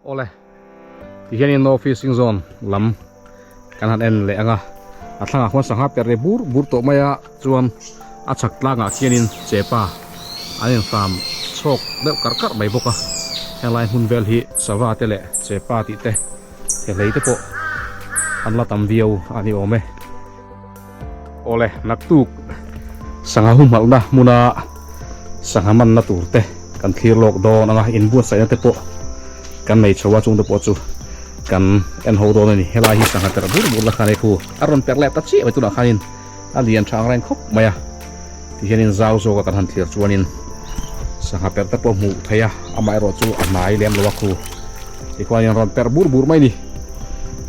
Awle, tihianin no fishing zone lam kan han en leh ang a, a thlangah khuan sangha per ri bur bur tawh mai a, chuan a chhak tlangah khianin chepa an inhram chhawk deuh karh karh mai bawk a, helai hmun vel hi sava te leh chepa tih te thehlei te pawh an la tam viau a ni awm e. Awle, naktuk sangha humhalhna hmuna sangha manna tur te kan thlir lawk dawn ang a, inbuatsaihna te pawh kan nei chho a, chungte pawh chu kan en ho dawn a ni. Helai hi sangha perh bur bur la khan hei khu a rawn perh leh ta chiah mai tunah khanin a lian tha ang reng khawp mai a, tihianin zau zawka kan han thlir chuanin sangha perh te pawh hmuh theih a, amaherawh chu a hnai lem lo a khu tikhuanin rawn perh bur bur mai a ni.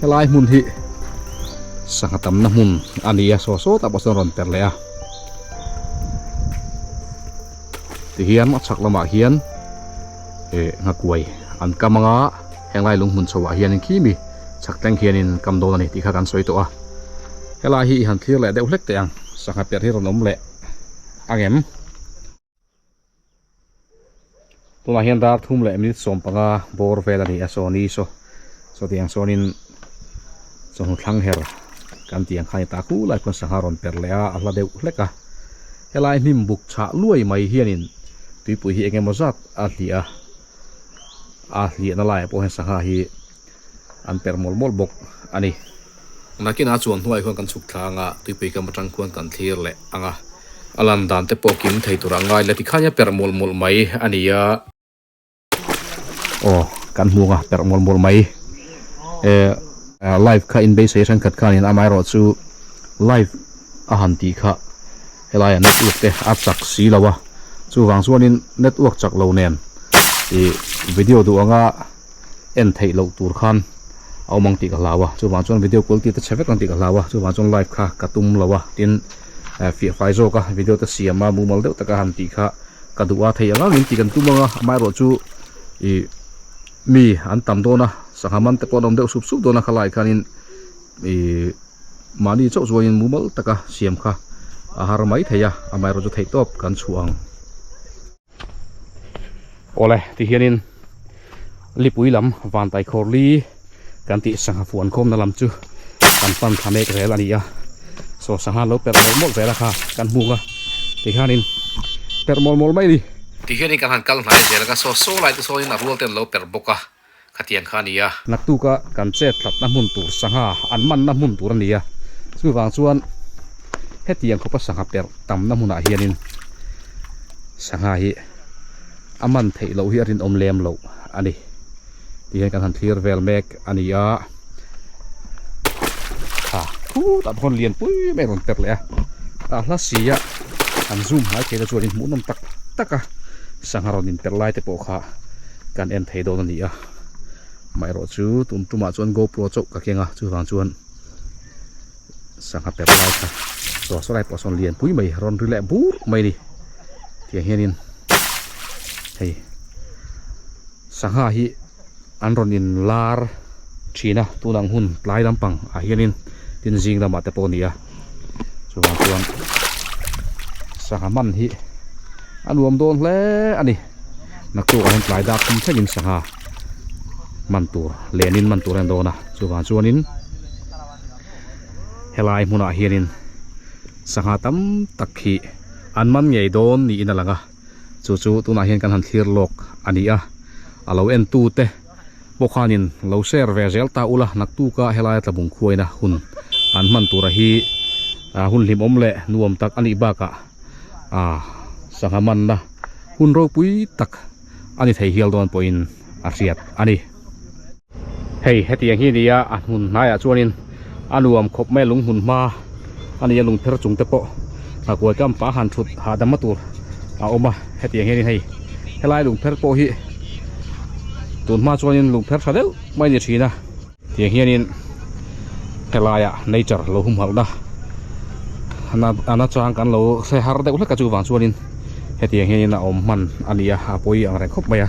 Helai hmun hi sangha tamna hmun a ni a, saw saw tak pawh sawn a rawn per leh a. Tihian a chhak lamah hian eh nghakuai an kam anga henglai lung hmun chho ah hianin khi mi chhak thleng khianin kam dawn a ni tih kha kan sawi tawh a. Helai hi i han thlir leh deuh hlek teh ang, sangha per hi rawn awm leh ang em? Tunah hian dar thum leh minute 15 bawr vel a ni a, saw ni saw saw tiang sawnin chawhnu thlang her kan tih ang khan i ta khu lai khuan sangha rawn per leh a, a hla deuh hlek a. Helai hnim buk chhah luai mai hianin tuipui hi eng emaw zat a hliah a, a hliahna laiah pawh hian sangha hi an per mawlh mawlh bawk a ni. Nakinah chuan hnuaiah khuan kan chhuk thlang a, tuipui kam atang khuan kan thlir leh ang a, a lan dan te pawh kim thei tur a ngai la tikhan a perh mawlh mawlh mai a ni a. Aw kan hmu ang a perh mawlh mawlh mai e live kha in beisei thenkhat khanin amaherawh chu live a han tih kha helaiah network te a chak si lo a, chuvang chuanin network chak lo nen ih video duh anga. en theih loh tur khan a awm ang tih ka hlau a chuvang chuan video quality te chhe vek ang tih ka hlau a chuvang chuan live kha ka tum lo a tin eh fiah fai zawk a video te siam a mumal deuh taka han tih kha ka duh a thei ang angin tih kan tum ang a amaherawh chu ih mi an tam dawn a sangha man te pawh an awm deuh sup sup dawn a khalai khanin ih mahni chauh chuanin mumal taka siam kha a har mai thei a amaherawh chu theihtawp kan chhuah ang. Awle tihianin lipui lam vantai khawr li kan tih sangha fuan khawmna lam chu kan pan thla mek zel a ni a saw sangha lo perh mawlh mawlh zel a kha kan hmung a tihianin perh mawlh mawlh mai a ni. Tihianin kan han kal hnai zel a saw saw lai te sawnin a rual te an lo perh bawk a khatiang kha a ni a. Naktuka kan chet tlatna hmun tur sangha an manna hmun tur a ni a, chuvang chuan hetiang khawpa sangha perh tamna hmunah hianin sangha hi a man theih loh hi a rinawm lem loh a ni. Tihian kan han thlir vel mek a ni a, ha khutah pawh khawn lian pui mai a rawn perh leh a, a hla si a an zoom hnai thei te chuan hmuhnawm tak tak a sangha rawn inperh lai te pawh kha. kan en thei dawn a ni a amaherawh chu tun tumah chuan gopro chauh ka keng a chuvang chuan sangha per lai kha saw saw lai pawh sawn lian pui mai rawn ri leh bur mai a ni tiang hianin hei sangha hi an rawn in lar thin a tunang hun tlai lampang ah hianin tin zing lamah te pawh a ni a chuvang chuan sangha man hi a nuam dawn hle a ni. Naktuk ah hian tlai dak thum thlengin sangha man tur lenin man tur a ni dawn a chuvang chuanin helai hmunah hianin sangha tam tak hi an man ngei dawn niin a lang a chu chu tunah hian kan han thlir lawk a ni a a lo en tu te pawh khanin lo share ve zel ta ula naktuka helai tlabung khuaina hun an hman tura hi hun hlimawm leh nuam tak a nih bakah ah sangha manna hun ropui tak a ni thei hial dawn pawhin a hriat a ni. Hei hetiang hi nia a hmun hnaiah chuanin a nuam khawp mai a lung hmun hma a ni a lung pher chung te pawh a kuai kam pah han thut hahdam a tur a awm a hetiang hianin hei helai lung pher pawh hi tun hma chuanin lung pher tha deuh mai a ni thin a. Tiang hianin helaiah nature lo humhalhna a nachang kan lo hre har deuh hlek a chuvang chuanin hetiang hianin a awm hman a ni a a pawi ang reng khawp mai a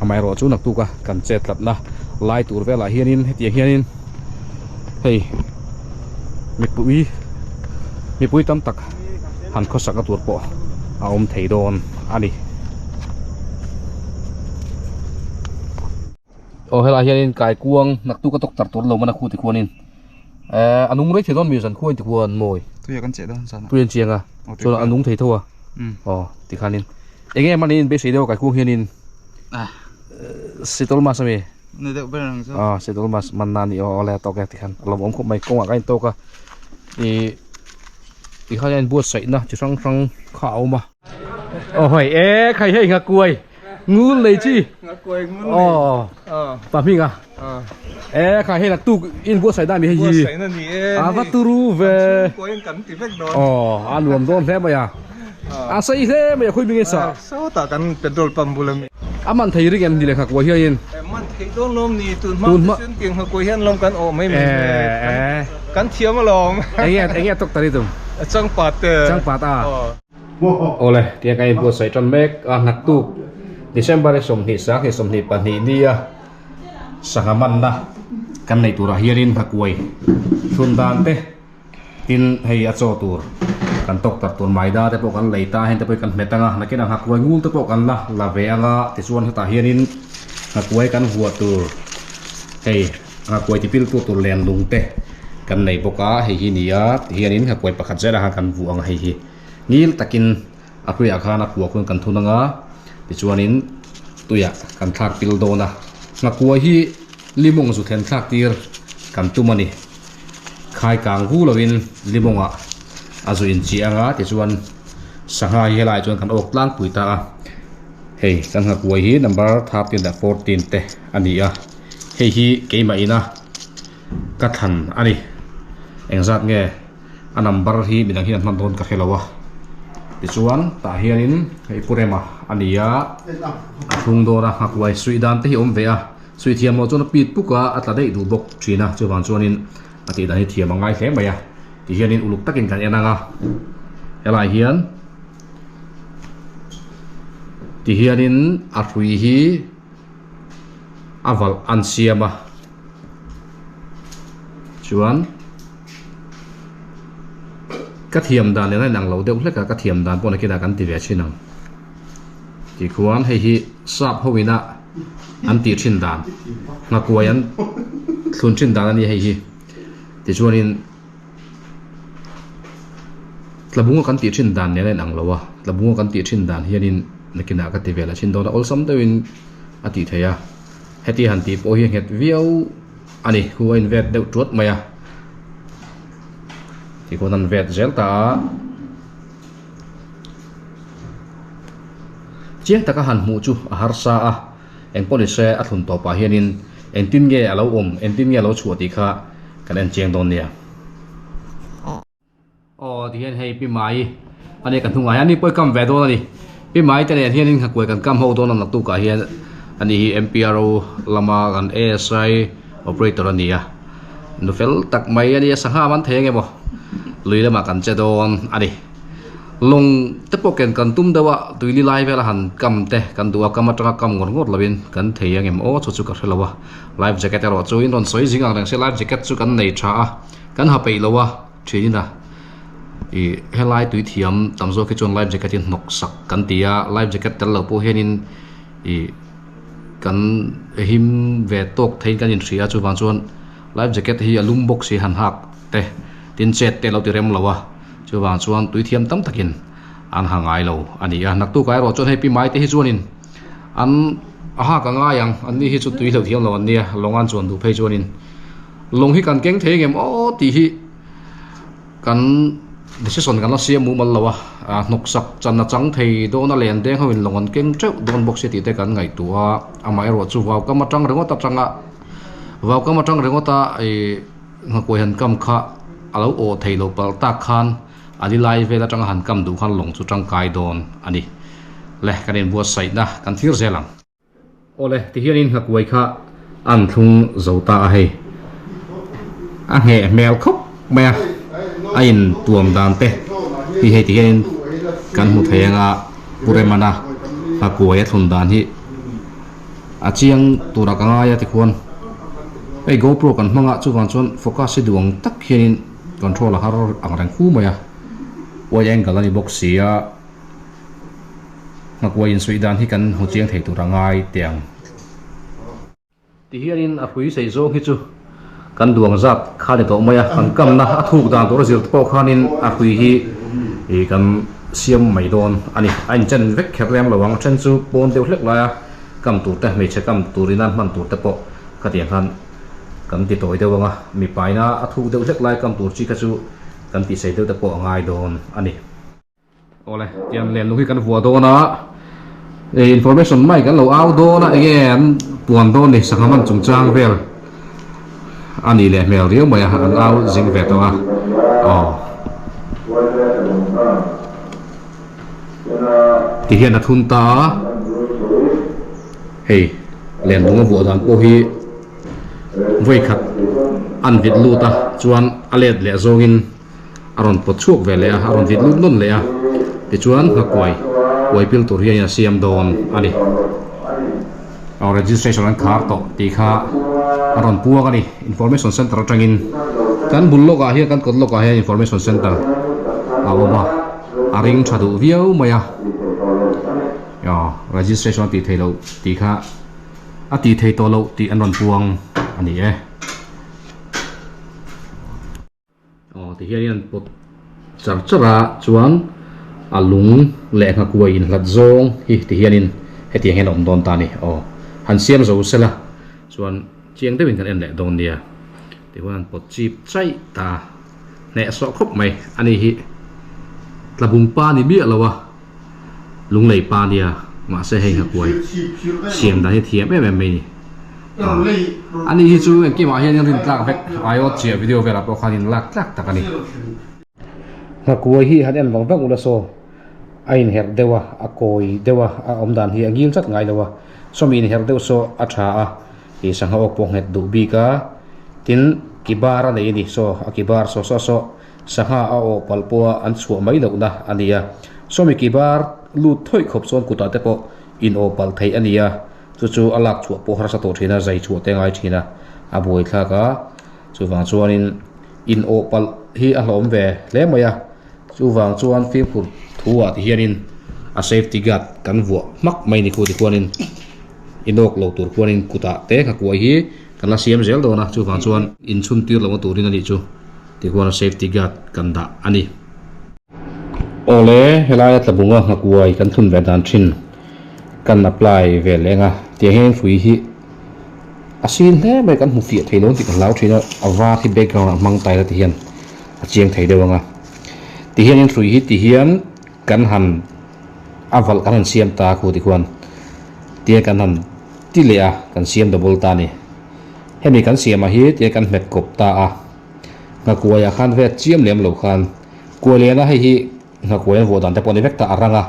amaherawh chu naktuk a kan chet tlatna lai tur velah hianin hetiang hianin hei mipui mipui tam tak han khawsak na tur pawh a awm thei dawn a ni. Aw helaiah hianin kaikuang naktuk a tawk tar tur lo man a khu tikhuanin eh a nung rei thei dawn mi zan khuain tikhuan mawi. Tui a kan cheh dawn zan ah. Tui an chiang a chuan a nung thei tho a aw tikhanin eng nge mahni in beisei deuh a kaikuang hianin sitol mas ami. Ni deuh ber ang chu. Aw sitol mas man na ni aw awle a tawk e tikhan a lawmawm khawp mai kawngah ka intawk a ih tikhan hian buatsaihna chi hrang hrang kha a awm a. Aw hei e khai hei nghakuai. Ngul nei chi. Ngakuai ngul nei. Aw. Pa hming a. E kha hei naktuk in buatsaih dan mi hei hi. Buatsaih na ni e. A va turu ve. Kan chhungkuain kan ti vek dawn. Aw a nuam dawn hle mai a. A sei hle mai a khawi hming sa. Sawtah kan petrol pump bul a mi. A man thei ring em ni le nghakuai hian. E man thei dawn lawm ni tun hma te chuan tiang nghakuai hian lawm kan awh mai mai e. Kan thiam alawm. Enge enge tawk ta ri tum. Changpat te. Changpat a. Awle, tia ka inbuatsaih tan mek a, naktuk December i 20 sang 22 nia sangha manna kan neih turah hianin nghakuai thlun dan te tin hei a chaw tur kan tawk tar tur maida te pawh kan lei ta heng te pawh hi kan hmet anga nakinah nghakuai ngul te pawh kan la la ve anga tichuan hetah hianin nghakuai kan vuah tur hei Nghakuai tipil tu tur len lung te kan nei bawk a, hei hi ni a tihianin nghakuai pakhat zel ah khan kan vuah ang a hei hi ngil takin a hruiah khan a kua khuan kan thun ang a tichuanin tuiah kan thlak pil dawn a, nghakuai hi limawng zu then thlak tir kan tum a ni, khai kang vu lovin limawngah a zu inchiah ang a tichuan sangha hi helaiah chuan kan awk tlangpui ta a, hei kan nghakuai hi number 13 leh 14 te a ni a. Hei hi keimah ina ka thlan a ni. Engzat nge a number hi midang hian an hman dawn ka hre lo a. Tichuan tah hianin hei Pu Rema a ni a, a thlung dawn a, nghakuai suih dan te hi a awm ve a. Suih thiam loh chuan a pit puk a, a tla daih duh bawk thin a, chuvang chuanin a tih dan hi thiam a ngai hle mai a. Tihianin uluk takin kan en ang a, helai hian tihianin a hrui hi. a valh an siam a chuan ka thiam dan nen a inang lo deuh hlek a ka thiam dan pawh nakinah kan ti ve thin ang tikhuan hei hi sap ho ina an tih thin dan nghakuai an thlun thin dan a ni hei hi tichuanin. Tlabunga kan tih thin dan nen a inang lo a, tlabunga kan tih thin dan hianin nakinah ka ti vel a chin dawn a, awlsam deuhin a tih theih a, heti han tih pawh hi a nghet viau a ni, khu a invet deuh tuat mai a, tikhawn an vet zel ta a, chiang taka han hmuh chu a harsa a, engpawh ni se a thlun tawpah hianin engtin nge a lo awm, engtin nge a lo chhuah tih kha. Kan en chiang dawn nia. Aw tihian hei Pi Mai a nia kan hnungah hian ani pawh i kam ve dawn a ni. Pi Mai te nen hianin nghakuai kan kam ho dawn a naktukah hian ani hi MPRO lama kan ASI operator a ni a. Nu fel tak mai a nia sangha man thei ang emaw lui lamah kan che dawn a ni. Lawng te pawh ken kan tum deuh a, tuili lai vela han kam te kan duh a, kam atanga kam ngawr ngawr lovin kan thei ang em aw chu chu ka hre lo a. Life jacket erawh chu in rawn sawi zing ang reng se life jacket chu kan nei tha a, kan ha peih lo a thin in a ih helai tui thiam tam zawk hi chuan life jacket hi hnawk sak kan ti a, life jacket tel lo pawh hianin ih kan him ve tawk theiin kan inhria a chuvang chuan life jacket hi a lum bawk si han hak te tin chet te a lo ti rem lo a. Chuvang chuan tui thiam tam takin an ha ngai lo a ni a, naktukah erawh chuan hei pi mai te hi chuanin an a hak a ngai ang, an ni hi chu tui hleuh thiam lo an nia, lawng an chuan duh phei chuanin lawng hi kan keng thei engem aw tih hi kan decision kan la siam mumal lo a, hnawksak chan a chang thei dawn a len deng ho in lawng an keng teuh dawn bawk si tih te kan ngaihtuah a, amaherawh chu vaukam atang ringawt atanga vaukam atang ringawt a ih. Nghakuai han kam kha a lo awh thei lo palh tak khan a li lai vel atanga han kam duh khan lawng chu tangkai dawn a ni. Le, kan inbuatsaihna kan thlir zel ang. Awle, tihianin nghakuai kha an thlung zo ta a hei. A ngheh hmel khawp mai a, a intuam dan te hi hei tihianin kan hmu thei anga Pu Remana nghakuai a thlun dan hi. A chiang turah ka ngai a tikhuan hei GoPro kan hmang a chuvang chuan focus hi duh ang tak hianin control a har ang reng fu mai a wide angle a ni bawk si a nghakuai insuih dan hi kan hmu chiang thei tur a ngai teh ang. Tihianin a hrui sei zawng hi chu kan duang zat kha ni tawh mai a, kan kamna a thuk dan tur a zir te pawh khanin a hrui hi ih kan siam mai dawn a ni. A inchen vek kher lem lo ang, a then chu pawn deuh hlek laia kam tur te, hmeichhe kam turin a hman tur te pawh khatiang khan kan ti tawi deuh ang a, mipaina a thuk deuh hlek lai kam tur chi kha chu kan tihsei deuh te pawh a ngai dawn a ni. Awle, tiang len lung hi kan vuah dawn a, eh information mai kan lo au dawn a, enge an puan dawn ni sangha man chungchang vel a nih leh hmel riau mai a, an au zing ve tawh a, aw. Tihian a thun ta a, hei len lung a vuah dan pawh hi vawi khat an vit lut a, chuan a let leh zawngin. a rawn pawt chhuak ve leh a, a rawn vit lut nawn leh a, tichuan nghakuai kuai pil tur hian a siam dawn a ni. Aw registration an khar tawh tih kha a rawn puang a ni, information center atangin kan bul lawkah hian kan kawt lawkah hian information center a awm a, a ring tha duh viau mai a, aw registration a tih theih loh tih kha a tih theih tawh loh tih an rawn puang a ni e. Aw tihian in an pawt char char a chuan a lung leh nghakuai inhlat zawng hi tihianin hetiang hian a awm dawn ta a ni aw han siam zo sela chuan chiang deuhin kan en leh dawn nia tichuan an pawt chip chaih ta hnehsawh khawp mai a ni hi tlabung pa ni miah lo a lunglei pa nia mahse hei nghakuai siam dan hi thiam em em mai a ni. Ani hi chu engkimah hianin rin tlak vek aiawt chiah video velah pawh khanin lak tlak tak a ni. Nghakuai hi han en vang vang ula saw a inherh deuh a, a kawi deuh a, a awm dan hi a ngil chat ngai lo a, sawmi inherh deuh saw a tha a, ih sangha awk pawh nghet duh bik a, tin ki bar a nei a ni saw a ki bar saw saw saw sangha a awh palh pawha an chhuah mai lohna a ni a, sawmi ki bar lut thawih khawp chuan kutah te pawh in awh palh theih a ni a. Chu chu a lak chhuah pawh harsa tawh thin a, zai chhuah te ngai thin a, a buai thlak a. Chuvang chuanin in awh palh hi a hlawm ve hle mai a, chuvang chuan fimkhur thu ah ti hianin a safety guard kan vuah hmak mai ni khu tikhuanin inawk lo tur khuanin kutah te nghakuai hi kan la siam zel dawn a, chuvang chuan inchhun tir lohna turin a nih chu tikhuan a safety guard kan dah a ni. Awle, helaia tlabunga nghakuai kan thlun ve dan thin kan apply ve leh eng a, tiang hian hrui hi a sin hle mai kan hmu fiah thei lo tih ka hlau thin a, a var hi background ah hmang taila ti hian a chiang thei deuh ang a, ti hian in hrui hi ti hian kan han a valh kan han siam ta khu ti khuan tiang kan han ti leh a kan siam double ta a ni, hemi kan siam ah hi tiang kan hmet kawp ta a. Nghakuai ah khan vet chiam lem lo khan kuai lian a hei hi nghakuai an vuah dan te pawh a ni vek ta a rang a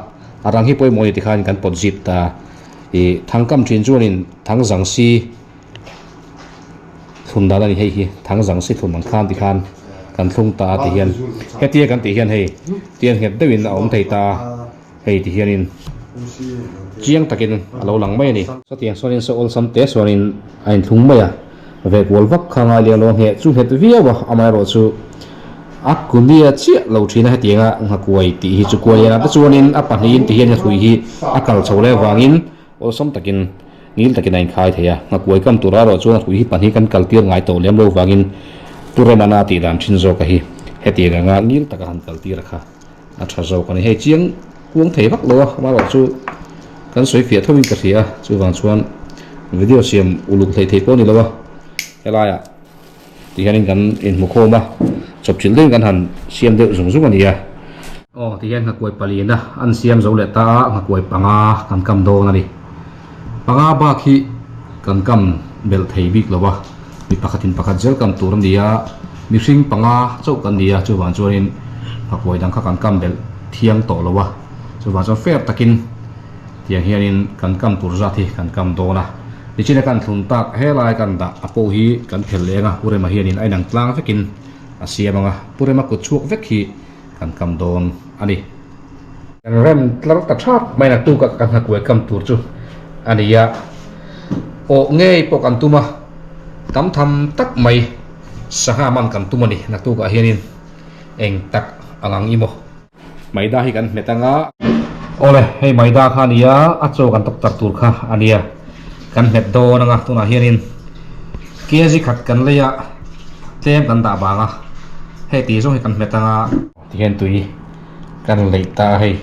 a rang hi pawimawh a ni tikhan kan pawt zip ta ih thang kam thin chuanin thang zang si thlun dan a ni hei hi thang zang si thlun ang khan tikhan kan thlung ta a ti hian hetia kan tih hian hei tiang nghet deuhin a awm thei ta a. Hei ti hianin chiang takin a lo lang mai a ni. Chutiang chuanin saw awlsam te chuanin a inthlung mai a, veh kual vak kha ngai leh lo ngheh chu nghet viau a, amaherawh chu a kunia chiah lo thin a hetianga nghakuai tih hi chu kuai a te chuanin a pahnihin ti hian nghahui hi a kal chho leh avangin awlsam takin ngil takin a inkhai thei a, nghakuai kam tura erawh chuan hrui hi pahnih kan kal tir ngai tawh lem lo vangin Pu Remana tih dan thin zawka hi hetiang anga ngil taka han kal tir a kha. A tha zawk a ni. Hei chiang kuang thei vak lo a, amaherawh chu kan sawi fiah tho in ka hria a, chuvang chuan video siam uluk hleih theih pawh a ni lo a, helaiah ti hianin kan inhmu khawm a, chawpchilh deuhin kan han siam deuh zung zung a ni a. Aw ti hian nghakuai palian a an siam zo leh ta a, nghakuai panga kan kam dawn a ni. Panga bak hi kan kam belh thei bik lo a, mi pakhatin pakhat zel kam tur a ni a, mihring panga chauh kan ni a, chuvang chuanin nghakuai dang kha kan kam belh thiang tawh lo a, chuvang chuan fair takin tiang hianin kan kam tur zat hi kan kam dawn a. Nichina kan thlun tak helai kan dah a pawh hi kan phelh leng a, Pu Rema hianin a inang tlang vekin a siam ang a, Pu Rema kut chhuak vek hi kan kam dawn a ni. Kan rem tlar ta thap mai naktuk a ka nghakuai kam tur chu a ni a, awh ngei pawh kan tum a, tam tham tak mai sangha man kan tum a ni naktuk ah hianin eng tak ang ang i maw. Maida hi kan hmet anga. Awle hei maida kha a ni a, a chaw kan tawk tar tur kha a nia, kan hmet dawn anga tunah hianin. Kg khat kan lei a tlem kan dah vang a hei tih zawng hi kan hmet anga. Tihian tui kan leih ta a hei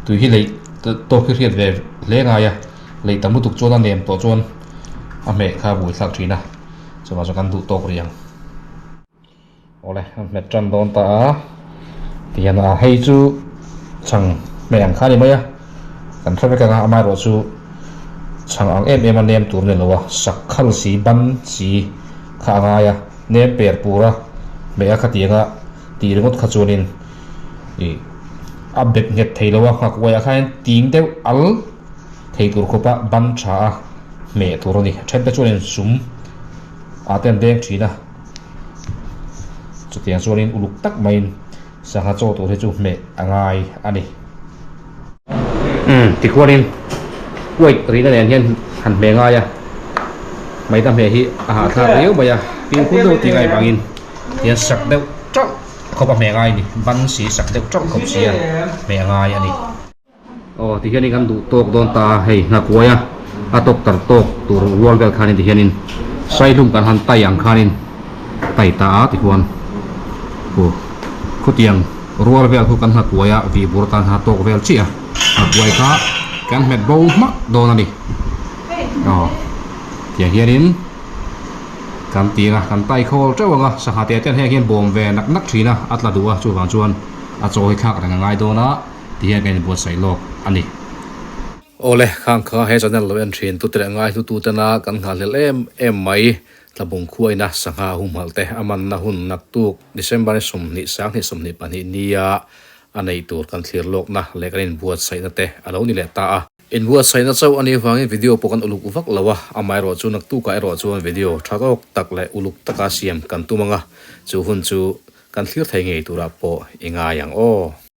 tui hi leih tawk hi hriat ve hle ngai a leih tam lutuk chuan a nem tawh chuan a hmeh kha a buaithlak thin a chuvang chuan kan duh tawk rih ang. Awle a hmet tan dawn ta a tihian a hei chu chhang hmeh ang kha a ni mai a kan hre vek ang a amaherawh chu chhang ang em em a nem tur a ni lo a sak khal si ban si kha a ngai a nem per pur a hmeh a khatiang a tih ringawt kha chuanin ih a bet nghet thei lo a nghak uaiah khan ting deuh al thei tur khawpa ban tha a hmeh tur a ni a then te chuanin sum ah te an deng thin a. Chutiang chuanin uluk tak maiin sangha chaw tur hi chu hmeh a ngai a ni. Umm tikhuanin weight rihna nen hian han hmeh ngai a, maida hmeh hi a hahthlak riau mai a, fimkhur deuh tih ngai vangin hian sak deuh tauh khawp a hmeh ngai a ni, ban si sak deuh tauh khawp si a hmeh a ngai a ni. Aw tihianin kan duh tawk dawn ta a hei nghakuai a a tawk tar tawk tur rual vel khanin tihianin saihlum kan han tai ang khanin tai ta a tikhuan khu khutiang rual vel khu kan nghakuai a vih bur atan khan a tawk vel chiah a nghakuai kha kan hmet bo hmak dawn a ni aw tiang hianin kan ti ang a kan tai khawl teuh ang a sangha te ten heng hian bawm ve nak nak thin a a tla duh a chuvang chuan a chaw hi thlak reng a ngai dawn a. Ti hian ka inbuatsaih lawk a ni. Awle, khang kha he channel lo en thin tute leh ngaihlu tena kan nghahhlelh em em mai. Tlabung khuaina sangha humhalh te a manna hun naktuk December ni 20 2022 nia a neih tur kan thlir lawkna leh kan inbuatsaihna te a lo ni leh ta a. Inbuatsaihna chauh a nih vangin video pawh kan uluk vak lo a, amaherawh chu naktukah erawh chuan video tha tawk tak leh uluk taka siam kan tum ang a, chu hun chu kan thlir thei ngei turah pawh i ngai ang aw.